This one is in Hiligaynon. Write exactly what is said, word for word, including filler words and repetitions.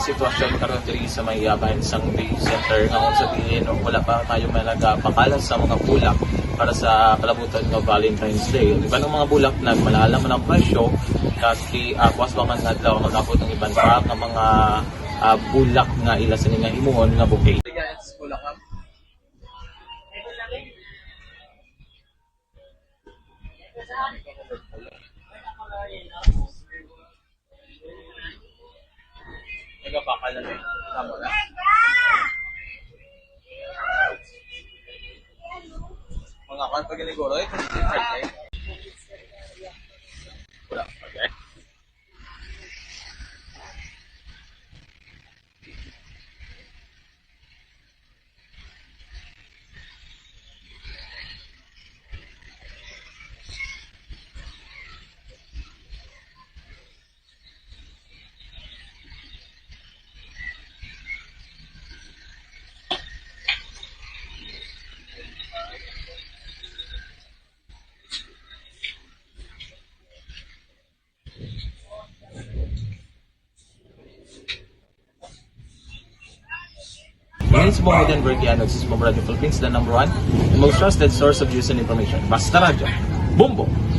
Sitwasyon karon diri sa may, ah, Bahinsang Bay Center, nga kung sabihin, wala pa tayo may nagapakala sa mga bulak para sa kalabutan nga Valentine's Day. Ang iban nga mga bulak, nagmalahala man ang presyo, kasi, ah, buwas pa man nga adlaw, mag-abot ang iban pa nga mga, ah, bulak nga ila sini nga himuon nga bouquet. Nagapakal na rin. Tama na. Mga kwan pa giniguro eh. Wala. Okay. Pins mo Modern Bergiano, this is Mobile Radio Philippines, the number one and most trusted source of news and information. Basta Radyo. Bombo!